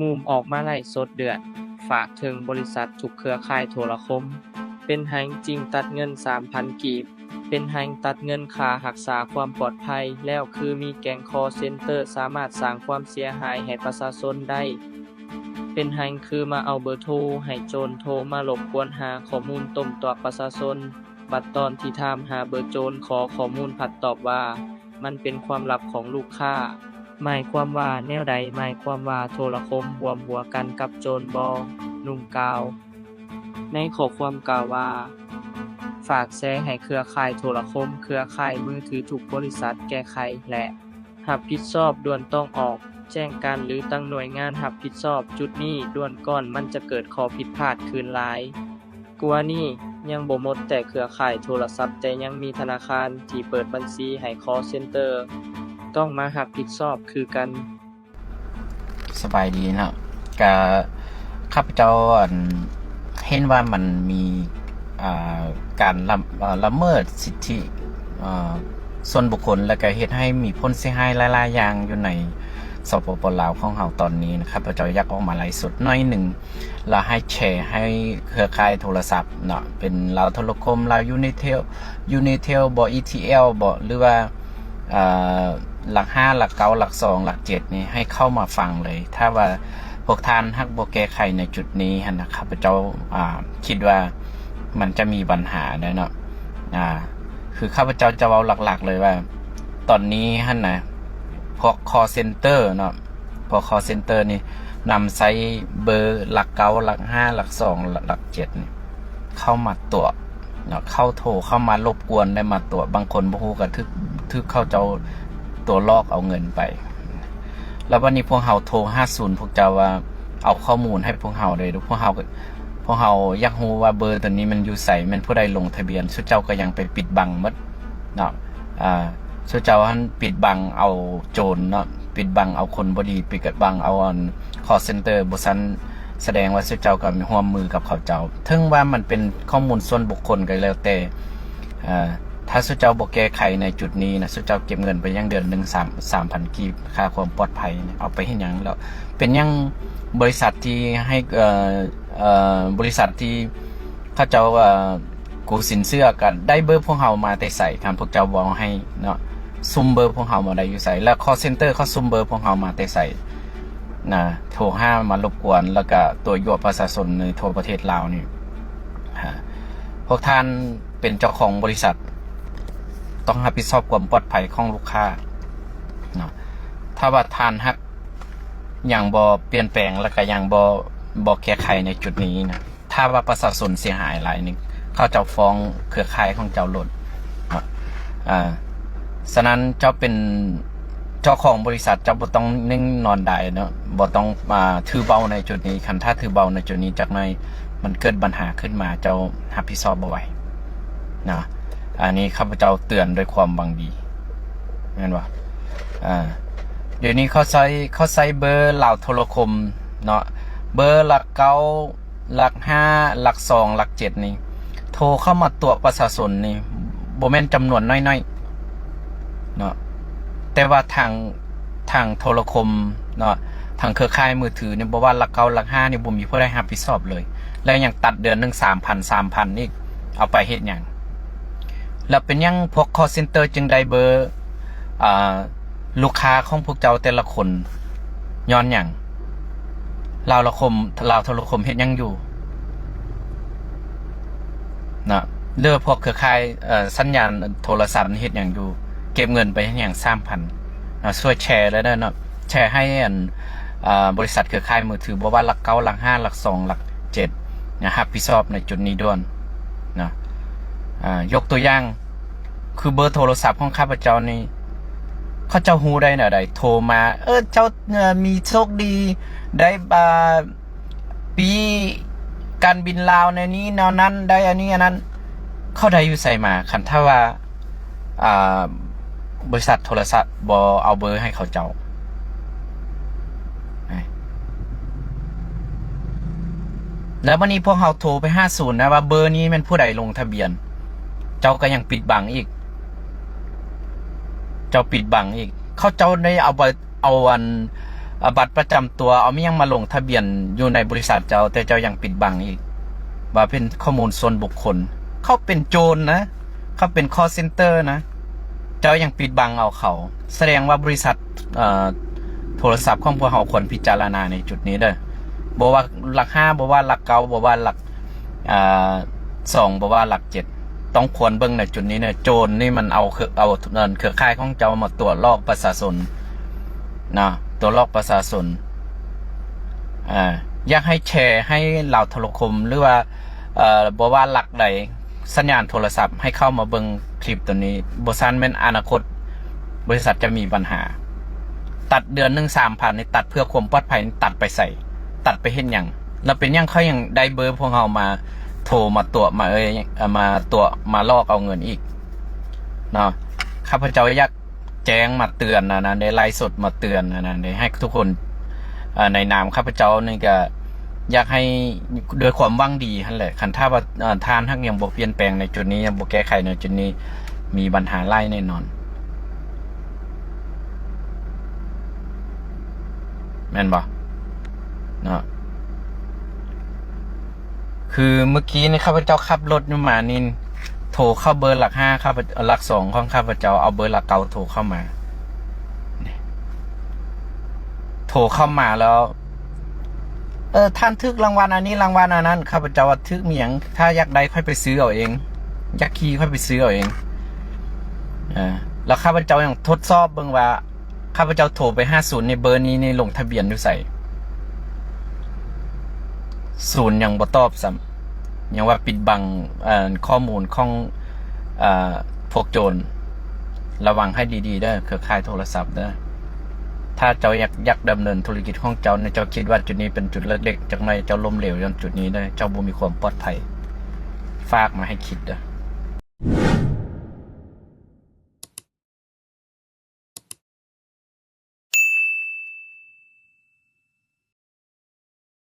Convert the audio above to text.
ມຸມອອກມາໄລຟ໌ສົດເດືອນ ຝາກເຖິງບໍລິສັດທຸກເຄືອຂ່າຍໂທລະຄົມ. ເປັນໃຫ້ຈິງຕັດເງິນສາມພັນກີບ. ເປັນໃຫ້ຕັດເງິນຄ່າຮັກສາຄວາມປອດໄພ ແລ້ວຄືມີແກ້ງຄໍເຊັນເຕີສາມາດສ້າງຄວາມເສຍຫາຍໃຫ້ປະຊາຊົນໄດ້. ເປັນໃຫ້ຄືມາເອົາເບີໂທໃຫ້ໂຈນໂທມາລົບກວນຫາຂໍ້ມູນຕົ້ມຕົວະປະຊາຊົນ. ບັດຕອນທີ່ຖາມຫາເບີໂຈນ ຂໍຂໍ້ມູນພັດຕອບວ່າ ມັນເປັນຄວາມລັບຂອງລູກຄ້າ. ໝາຍຄວາມວ່າແນວໃດ? ໝາຍຄວາມວ່າໂທລະຄົມຮ່ວມຫົວກັນກັບໂຈນບໍ? ໜຸ່ມກ່າວ. ໃນຂໍ້ຄວາມກ່າວວ່າ ຝາກແຊໃຫ້ເຄືອຂ່າຍໂທລະຄົມ, ເຄືອຂ່າຍມືຖືທຸກບໍລິສັດແກ້ໄຂ ແລະ ຮັບຜິດຊອບດ່ວນຕ້ອງອອກ, ແຈ້ງການ ຫຼື ຕັ້ງໜ່ວຍງານຮັບຜິດຊອບຈຸດນີ້ດ່ວນກ່ອນ ມັນຈະເກີດຂໍ້ຜິດພາດຄືນຫຼາຍກວ່ານີ້. ຍັງບໍ່ໝົດແຕ່ເຄືອຂ່າຍໂທລະສັບ, ແຕ່ຍັງມີທະນາຄານທີ່ເປີດບັນຊີໃຫ້ຄໍເຊັນເຕີ ຕ້ອງມາຮັບຜິດຊອບຄືກັນ. ສະບາຍດີເນາະ. ກະຂ້າພະເຈົ້າ ອັນ ເຫັນວ່າມັນມີ ອ່າ ການລະ ເອີ່ ລະເມີດສິດທິ ເອີ່ ສ່ວນບຸກຄົນ ແລ້ວກະເຮັດໃຫ້ມີຜົນເສຍຫາຍຫຼາຍໆຢ່າງຢູ່ໃນ ສປປ ລາວຂອງເຮົາຕອນນີ້ນະ. ຂ້າພະເຈົ້າຢາກອອກມາໄລຟ໌ສົດໜ້ອຍໜຶ່ງ ແລ້ວໃຫ້ແຊໃຫ້ເຄືອຂ່າຍໂທລະສັບເນາະ ເປັນລາວໂທລະຄົມ, ລາວຢູນິເທວ ຢູນິເທວບໍ ອີທີແອວບໍ ຫຼືວ່າ ເອີ່ ຫຼັກຫ້າ ຫຼັກເກົ້າ ຫຼັກສອງ ຫຼັກເຈັດນີ້ ໃຫ້ເຂົ້າມາຟັງເລີຍ. ຖ້າວ່າພວກທ່ານຫາກບໍ່ແກ້ໄຂໃນຈຸດນີ້ຫັ້ນນະ ຂ້າພະເຈົ້າ ອ່າ ຄິດວ່າມັນຈະມີບັນຫາໄດ໋ເນາະ. ອ່າ ຄືຂ້າພະເຈົ້າຈະເວົ້າຫຼັກໆເລີຍວ່າ ຕອນນີ້ຫັ້ນນະ ພວກຄໍເຊັນເຕີເນາະ ພວກຄໍເຊັນເຕີນີ້ນຳໃຊ້ເບີຫຼັກເກົ້າ ຫຼັກຫ້າ ຫຼັກສອງ ຫຼັກເຈັດນີ້ ເຂົ້າມາຕົວະເນາະ ເຂົ້າໂທເຂົ້າມາລົບກວນ ແລະ ມາຕົວະ. ບາງຄົນບໍ່ຮູ້ກໍຖືກ ຖືກເຂົາເຈົ້າຕົວະຫຼອກເອົາເງິນໄປ. ແລ້ວບັດນີ້ພວກເຮົາໂທຫາສູນພວກເຈົ້າວ່າ ເອົາຂໍ້ມູນໃຫ້ພວກເຮົາເດ້. ພວກເຮົາ ພວກເຮົາຢາກຮູ້ວ່າເບີໂຕນີ້ມັນຢູ່ໃສ ແມ່ນຜູ້ໃດລົງທະບຽນ. ຊຸເຈົ້າກໍຍັງໄປປິດບັງໝົດເນາະ. ອ່າ ຊຸເຈົ້າຫັ້ນປິດບັງເອົາໂຈນເນາະ ປິດບັງເອົາຄົນບໍ່ດີ ປິດບັງເອົາ ອັນ ຄໍເຊັນເຕີ. ບໍ່ຊັ້ນສະແດງວ່າຊຸເຈົ້າກໍຮ່ວມມືກັບເຂົາເຈົ້າ. ເຖິງວ່າມັນເປັນຂໍ້ມູນສ່ວນບຸກຄົນກໍແລ້ວແຕ່ ເອີ່ ຖ້າຊຸເຈົ້າບໍ່ແກ້ໄຂໃນຈຸດນີ້ນະ ຊຸເຈົ້າເກັບເງິນໄປຍັງເດືອນໜຶ່ງ ສາມ ສາມພັນກີບ ຄ່າຄວາມປອດໄພ ເອົາໄປເຮັດຫຍັງ? ແລ້ວເປັນຫຍັງບໍລິສັດທີ່ໃຫ້ ເອີ່ ເອີ່ ບໍລິສັດທີ່ເຂົາເຈົ້າ ເອີ່ ກູ້ສິນເຊື່ອ ກໍໄດ້ເບີພວກເຮົາມາແຕ່ໃສ? ຄັນພວກເຈົ້າເວົ້າໃຫ້ເນາະ ຊຸມເບີພວກເຮົາມາໄດ້ຢູ່ໃສ? ແລ້ວຄໍເຊັນເຕີເຂົາຊຸມເບີພວກເຮົາມາແຕ່ໃສນະ? ໂທຫາມາລົບກວນ ແລ້ວກະຕົວະຍົວະປະຊາຊົນໃນທົ່ວປະເທດລາວນີ້. ພວກທ່ານເປັນເຈົ້າຂອງບໍລິສັດ ຕ້ອງຮັບຜິດຊອບຄວາມປອດໄພຂອງລູກຄ້າເນາະ. ຖ້າວ່າທ່ານຫາກຍັງບໍ່ປ່ຽນແປງ ແລ້ວກະຍັງບໍ່ ບໍ່ແກ້ໄຂໃນຈຸດນີ້ນະ ຖ້າວ່າປະຊາຊົນເສຍຫາຍຫຼາຍນີ້ ເຂົາເຈົ້າຟ້ອງເຄືອຂ່າຍຂອງເຈົ້າໂລດເນາະ. ອ່າ ສະນັ້ນເຈົ້າເປັນເຈົ້າຂອງບໍລິສັດ ເຈົ້າບໍ່ຕ້ອງນິ່ງນອນດາຍເນາະ ບໍ່ຕ້ອງ ອ່າ ຖືເບົາໃນຈຸດນີ້. ຄັນຖ້າຖືເບົາໃນຈຸດນີ້ຈັກໜ້ອຍ ມັນເກີດບັນຫາຂຶ້ນມາ ເຈົ້າຮັບຜິດຊອບບໍ່ໄຫວເນາະ. ອັນນີ້ຂ້າພະເຈົ້າເຕືອນດ້ວຍຄວາມຫວັງດີ ແມ່ນບໍ່? ອ່າ ດຽວນີ້ເຂົາໃຊ້ ເຂົາໃຊ້ເບີລາວໂທລະຄົມເນາະ ເບີຫຼັກເກົ້າ ຫຼັກຫ້າ ຫຼັກສອງ ຫຼັກເຈັດນີ້ ໂທເຂົ້າມາຕົວະປະຊາຊົນນີ້ ບໍ່ແມ່ນຈຳນວນນ້ອຍໆເນາະ. ແຕ່ວ່າທາງ ທາງໂທລະຄົມເນາະ ທາງເຄືອຂ່າຍມືຖືນີ້ ບໍ່ວ່າຫຼັກເກົ້າ ຫຼັກຫ້ານີ້ ບໍ່ມີຜູ້ໃດຮັບຜິດຊອບເລີຍ ແລະ ຍັງຕັດເດືອນໜຶ່ງສາມພັນ ສາມພັນອີກ ເອົາໄປເຮັດຫຍັງ? ແລ້ວເປັນຫຍັງພວກຄໍເຊັນເຕີຈຶ່ງໄດ້ເບີ ອ່າ ລູກຄ້າຂອງພວກເຈົ້າແຕ່ລະຄົນ? ຍ້ອນຫຍັງ? ລາວລະຄົມ ລາວໂທລະຄົມເຮັດຫຍັງຢູ່ນະ? ຫຼືພວກເຄືອຂ່າຍ ເອີ່ ສັນຍານໂທລະສັບເຮັດຫຍັງຢູ່? ເກັບເງິນໄປເຮັດຫຍັງສາມພັນນະ? ຊ່ວຍແຊແລ້ວເດີເນາະ ແຊໃຫ້ອັນ ອ່າ ບໍລິສັດເຄືອຂ່າຍມືຖື ບໍ່ວ່າຫຼັກເກົ້າ ຫຼັກຫ້າ ຫຼັກສອງ ຫຼັກເຈັດນະ ຮັບຜິດຊອບໃນຈຸດນີ້ດ່ວນນະ. ອ່າ ຍົກຕົວຢ່າງ ຄືເບີໂທລະສັບຂອງຂ້າພະເຈົ້ານີ້ ເຂົາເຈົ້າຮູ້ໄດ້ແນວໃດ? ໂທມາ ເອີ ເຈົ້າ ເອີ ມີໂຊກດີ ໄດ້ ອ່າ ປີ້ການບິນລາວແນວນີ້ແນວນັ້ນ ໄດ້ອັນນີ້ອັນນັ້ນ ເຂົາໄດ້ຢູ່ໃສມາ? ຄັນຖ້າວ່າ ອ່າ ບໍລິສັດໂທລະສັບບໍ່ເອົາເບີໃຫ້ເຂົາເຈົ້າ ແລ້ວບັດນີ້ພວກເຮົາໂທໄປຫາສູນນະ ວ່າເບີນີ້ແມ່ນຜູ້ໃດລົງທະບຽນ ເຈົ້າກໍຍັງປິດບັງອີກ ເຈົ້າປິດບັງອີກ. ເຂົາເຈົ້າໄດ້ເອົາ ເອົາອັນ ເອົາບັດປະຈຳຕົວ ເອົາອີ່ຫຍັງມາລົງທະບຽນຢູ່ໃນບໍລິສັດເຈົ້າ ແຕ່ເຈົ້າຍັງປິດບັງອີກ ວ່າເປັນຂໍ້ມູນສ່ວນບຸກຄົນ. ເຂົາເປັນໂຈນນະ, ເຂົາເປັນຄໍເຊັນເຕີນະ, ເຈົ້າຍັງປິດບັງເອົາເຂົາ. ສະແດງວ່າບໍລິສັດ ເອີ ໂທລະສັບຂອງພວກເຮົາຄວນພິຈາລະນາໃນຈຸດນີ້ເດີ້. ບໍ່ວ່າຫຼັກຫ້າ, ບໍ່ວ່າຫຼັກເກົ້າ, ບໍ່ວ່າຫຼັກ ອາ ສອງ ບໍ່ວ່າຫຼັກເຈັດ ຕ້ອງຄວນເບິ່ງໃນຈຸດນີ້ເນາະ. ໂຈນນີ້ມັນເອົາເຄືອ ເອົາເຄືອຂ່າຍຂອງເຈົ້າມາຕົວະຫຼອກປະຊາຊົນເນາະ, ຕົວະຫຼອກປະຊາຊົນ. ອາ ຢາກໃຫ້ແຊໃຫ້ລາວໂທລະຄົມ ຫຼືວ່າ ເອີ ບໍ່ວ່າຫຼັກໃດ ສັນຍານໂທລະສັບ ໃຫ້ເຂົ້າມາເບິ່ງຄລິບໂຕນີ້, ບໍ່ຊັ້ນແມ່ນອະນາຄົດ ບໍລິສັດຈະມີບັນຫາ. ຕັດເດືອນໜຶ່ງສາມພັນນີ້ ຕັດເພື່ອຄວາມປອດໄພນີ້ ຕັດໄປໃສ? ຕັດໄປເຮັດຫຍັງ? ແລ້ວເປັນຫຍັງເຂົາຍັງໄດ້ເບີພວກເຮົາມາໂທມາຕົວະ ມາເອີຍ ມາຕົວະມາຫຼອກເອົາເງິນອີກເນາະ? ຂ້າພະເຈົ້າຢາກແຈ້ງມາເຕືອນອັນນັ້ນເດ້, ໄລຟ໌ສົດມາເຕືອນອັນນັ້ນເດ້ ໃຫ້ທຸກຄົນ ເອີ ໃນນາມຂ້າພະເຈົ້ານີ້ກະ ຢາກໃຫ້ ດ້ວຍຄວາມຫວັງດີຫັ້ນແຫຼະ. ຄັນຖ້າວ່າ ເອີ ທ່ານຫາກຍັງບໍ່ປ່ຽນແປງໃນຈຸດນີ້, ຍັງບໍ່ແກ້ໄຂໃນຈຸດນີ້, ມີບັນຫາຫຼາຍແນ່ນອນ ແມ່ນບໍ່ເນາະ? ຄືມື້ກີ້ນີ້ ຂ້າພະເຈົ້າຂັບລົດຢູ່ມານີ້ ໂທເຂົ້າເບີຫຼັກຫ້າ ຂ້າພະ ຫຼັກສອງຂອງຂ້າພະເຈົ້າ, ເອົາເບີຫຼັກເກົ້າໂທເຂົ້າມາ. ໂທເຂົ້າມາແລ້ວ ເອີ ທ່ານຖືກລາງວັນອັນນີ້ ລາງວັນອັນນັ້ນ. ຂ້າພະເຈົ້າວ່າ ຖືກມີຫຍັງ? ຖ້າຢາກໄດ້ ຂ້ອຍໄປຊື້ເອົາເອງ, ຢາກຂີ່ ຂ້ອຍໄປຊື້ເອົາເອງ. ເອີ ແລ້ວຂ້າພະເຈົ້າຍັງທົດສອບເບິ່ງວ່າ ຂ້າພະເຈົ້າໂທໄປຫາສູນນີ້ ເບີນີ້ນີ້ລົງທະບຽນຢູ່ໃສ? ສູນຍັງບໍ່ຕອບຊ້ຳ, ຍັງວ່າປິດບັງ ເອີ ຂໍ້ມູນຂອງ ເອີ ພວກໂຈນ. ລະວັງໃຫ້ດີໆເດີ້ ເຄືອຂ່າຍໂທລະສັບເດີ້. ຖ້າເຈົ້າຢາກ ຢາກດຳເນີນທຸລະກິດຂອງເຈົ້ານີ້ ເຈົ້າຄິດວ່າຈຸດນີ້ເປັນຈຸດເລັກໆ ຈັກໜ້ອຍເຈົ້າລົ້ມເຫຼວຍ້ອນຈຸດນີ້ເດີ້, ເຈົ້າບໍ່ມີຄວາມປອດໄພ. ຝາກມາໃຫ້ຄິດເດີ້.